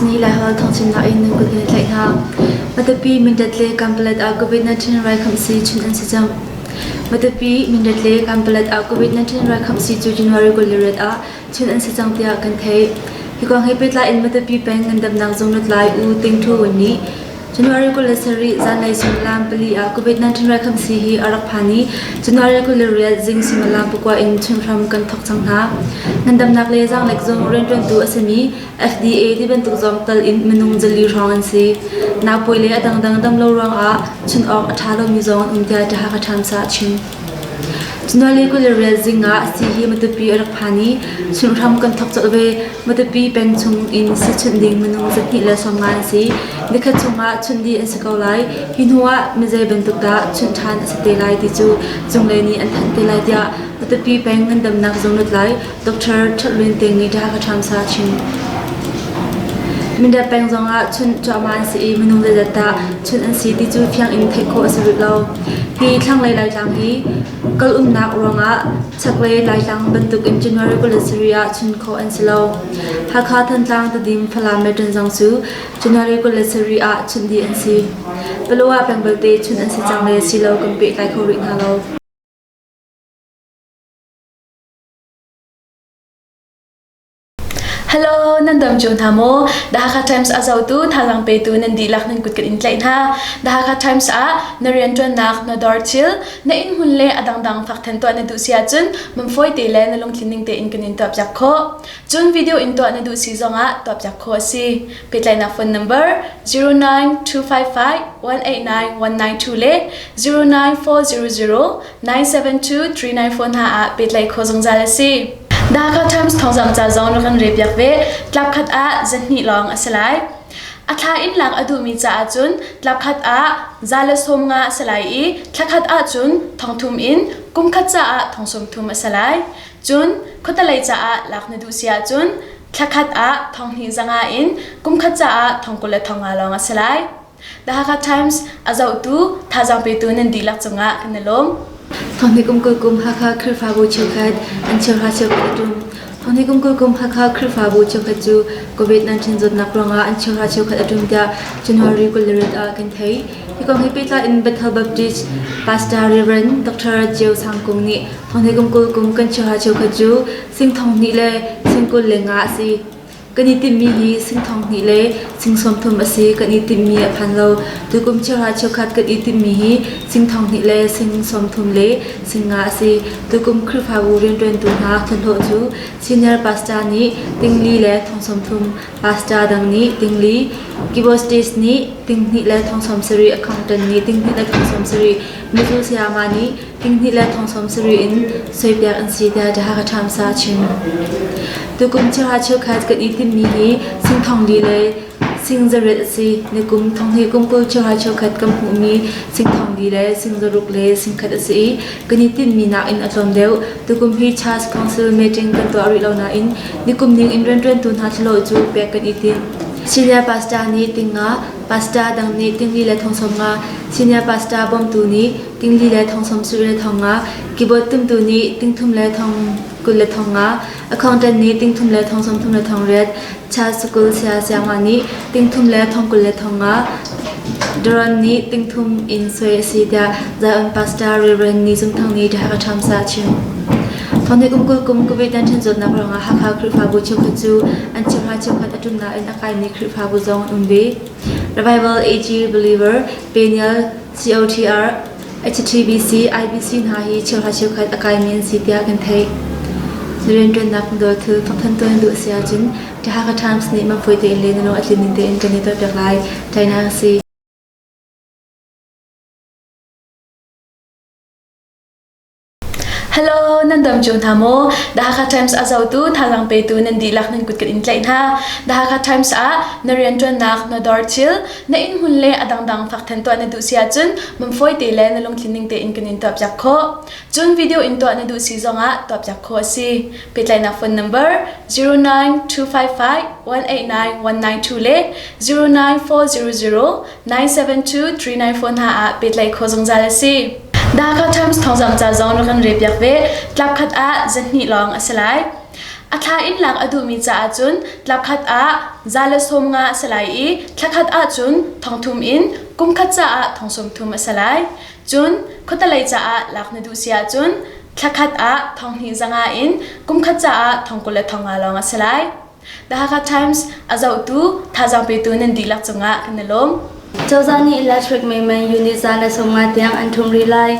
nih Laiholh thawngchimnak in nan kut kan i tlaih hna. Matupi, Mindat le Kanpalet ah COVID-19 raikhamsi chunh an si cang. Matupi, Mindat le Kanpalet ah COVID-19 raikhamsi cu January 28 ah chunh an si cang tiah kan theih. Hi kong he pehtlai in Matupi peng ngandamnak zung lutlai U Ting Thu Win nih January 27 zanlei suimilam pali ah COVID-19 raikhamsi hi a rak phan i January 28 zing suimilam pakua in chunhram kan thawk cang hna. Ngandamnak le zaanglek zung rianṭuantu a simi FDA ti bantuk zong tal in minung zali hrawng an si. Naupawi le a dangdang damlo ruangah chun awk a ṭha lomi zong an um tiah The Hakha Times ah a chim. January 28 zing ah sii hi Matupi a rak phan i chunhram kan thawk colh ve. Matupi peng chung in sii chunh ding minung 215 an si. Nikhat chungah chunh dih an si ko lai. Hi hnu ah mizei bantuk dah chunh ṭhan a si te lai ti cu cunglei nih an thanh te lai tiah Matupi peng ngandamnak zung lutlai Dr. That Lwin Ting nih The Hakha Times ah a chim. Mindat peng zongah chunh cuahmah an si i minung zeizat dah chunh an si ti cu fiang in theih khawh a si rih lo. Hi thlanglei Laitlang hi kal umnak ruangah chaklei Laitlang bantuk in January 27 ah chun khawh an si lo. Hakha, Thantlang, Tedim, Falam le Ṭanzang cu January 27 ah chunh dih an si. Palawa peng belte chunh an si cang le si lo kan pehtlai kho rih hna lo. Hello, nan dam cio hna maw? The Hakha Times a zohtu thazaang petu nan dihlak nan kut kan in tlaih hna. The Hakha Times ah na rianṭuannak, na dawr thil, na innhmun le a dangdang fakthan tuah na duh si ahcun mamfawi te le na lungthin ning tein kan in tuahpiak khawh. Cun video in tuah na duh si zongah tuahpiak khawh a si. Pehtlaihnak phone number 09255 189 192 le 09400 972 394 hna ah pehtlaih khawh zungzal a si. The Hakha Times thawngzamh ca zong rak kan relpiak ve. Tlap khat ah zahnih lawng a si lai. A thla in lak a duhmi caah cun tlap khat ah za le sawm nga a si lai i thla khat ahcun thong thum in kum khat caah thong sawm thum a si lai. Cun khuatelei caah lak na duh si ahcun thla khat ah thong hnih zanga in kum khat caah thong 20 le thong nga lawng a si lai. The Hakha Times a zohtu thazaang petu nan dihlak cungah kan i lawm. Thawngnih kum kul kum Hakha Khrihfabu cheukhat an cheuhra cheukhat a ṭum. Thawngnih kum kul kum Hakha Khrihfabu cheukhat cu COVID-19 zawtnak ruangah an cheuhra cheukhat a ṭum tiah January 28 ah kan theih. Hi kong he pehtlai in Bethel Baptist Pastor Rev. Dr. Ceu Sang Kung nih thawngnih kum kul kum kan cheuhra cheukhat cu sing thong hnih le sing 25 a si. Kan i timhmi hi sing thong hnih le sing sawm thum a si. Kan i timhmi a phan lo. Tukum cheuhra cheukhat kan i timhmi hi sing thong hnih le sing sawm thum le sing nga a si. Tukum Khrihfabu rianṭuantu hna thlahlawh cu senior pastor nih ting li le thong sawm thum, pastor dang nih ting li, keyboardist nih ting hnih le thong sawm sarih, accountant nih ting hnih le thong sawm sarih, mizu sayama nih ting hnih le thong sawm sarih in soipiak an si tiah The Hakha Times ah a chim. Tukum cheuhra cheukhat kan i timhmi hi sing thong li le sing zariat a si. Nikum thong hnih kum kul cheuhra cheukhat kan hmuhmi sing thong li le sing zaruk le sing khat a si i kan i timhmi nakin a tlawm deuh. Tukum hi Church Council meeting kan tuah rih lo nain nikum ning in rianṭuantu hna thlahlawh cu pek kan i tim. Senior pastor nih ting nga, pastor dang nih ting li le thong sawm nga, senior pastor bawmtu nih ting li le thong sawm sarih le thong nga, keyboard tumtu nih ting thum le thong 20 le thong nga, accountant nih ting thum le thong sawm thum le thong riat, Charles School saya sayama nih ting thum le thong 20 le thong nga, Daron nih ting thum in soi a si tiah Zion Pastor Reverend Ni Cung Thang nih The Hakha Times ah a chim. Thawngnih kum 20 kum COVID-19 zawtnak ruangah Hakha Khrihfabu cheukhat cu an cheuhra cheukhat a ṭum nain a kaimi Khrihfabu zong an um ve. Revival AG Believer, Peniel COTR, HTBC, IBC hna hi cheuhra cheukhat a kaimi an si tiah kan theih. Rianṭuannak dawr thil thawngthan tuan duh a si ahcun The Hakha Times nih mangfawi tein le na lung a tlin ning tein kan i tuahpiak lai. China a si. Hello, nan dam cio hna maw? The Hakha Times a zohtu thazaang petu nan dihlak nan kut kan in tlaih hna. The Hakha Times ah na rianṭuannak, na dawr thil, na innhmun le a dangdang fakthan tuah na duh si ahcun mamfawi te le na lungthin ning tein kan in tuahpiak khawh. Cun video in tuah na duh si zongah tuahpiak khawh a si. Pehtlaihnak phone number 09255 189 192 le 09400 972 394 hna ah pehtlaih khawh zungzal a si. The Hakha Times thawngzamh ca zong rak kan relpiak ve. Tlap khat ah zahnih lawng a si lai. A thla in lak a duhmi caah cun tlapkhat ah 150 a si lai i thlakhat ahcun 3,000 in kumkhat caah 30,000 a si lai. Cun khuatelei caah lak na duh si ahcun thlakhat ah 2,500 in kumkhat caah 25,000 lawng a si lai. The Hakha Times a zohtu thazaang petu nan dihlak cungah kan i lawm. Cozah nih electric mei man unit 150 tiang an ṭhumh rih lai.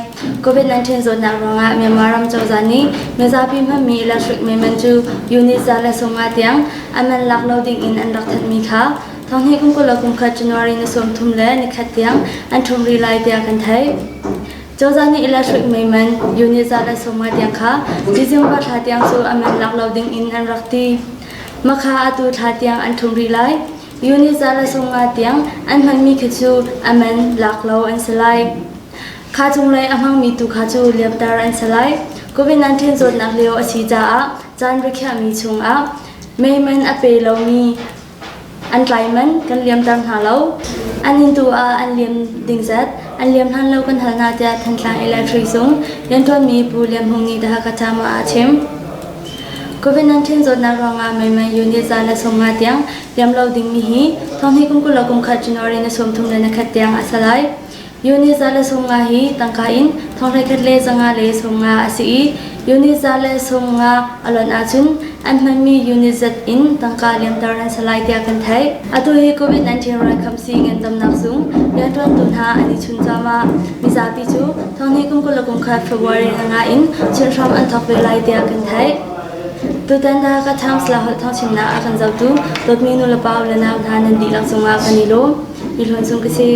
COVID-19 zawtnak ruangah Myanmar ram cozah nih mizapi hmanmi electric mei man cu unit 150 tiang a man lak lo dingin an rak thanhmi kha thonghnih kum 21 January ni 31 tiang an ṭhumh rih lai tiah kan theih. Cozah nih electric mei man unit 150 tiang kha December thla tiang cu a man lak lo dingin an rak ti. Makha atu thla tiang an ṭhumh rih lai. Unit 150 tiang an hmanmi khi cu a man lak lo an si lai. Kha cunglei a hmangmi tu kha cu liamter an si lai. COVID-19 zawtnak lio a si caah caan rikhiahmi chungah mei man a pe lomi an tlai man kan liamter hna lo. An inn tu ah an liam ding zat, an liam hlan lo kan hal hna tiah Thantlang Electric Zung rianṭuanmi Pu Lian Hmung nih The Hakha Times ah a chim. COVID-19 zawtnak ruangah meiman unit 150 tiang liam lo dingmi hi thonghnih kum 21 January ni 31 tiang a si lai. Unit 150 hi tangka in 11,550 a si i unit 150 a lonh ahcun an hmanmi unit zat in tangka liamter an si lai tiah kan theih. Atu hi COVID-19 raikhamsi ngandamnak zung rianṭuantu hna an i chun cuahmah. Mizapi cu thonghnih kum 21 February nga in chunhram an thawk ve lai tiah kan theih. Tutan The Hakha Times Laholh thawngchimnak a kan zohtu dawtmi nulepa le nau hna nan dihlak cungah kan i lawm. Ni Hlawn Sung ka si.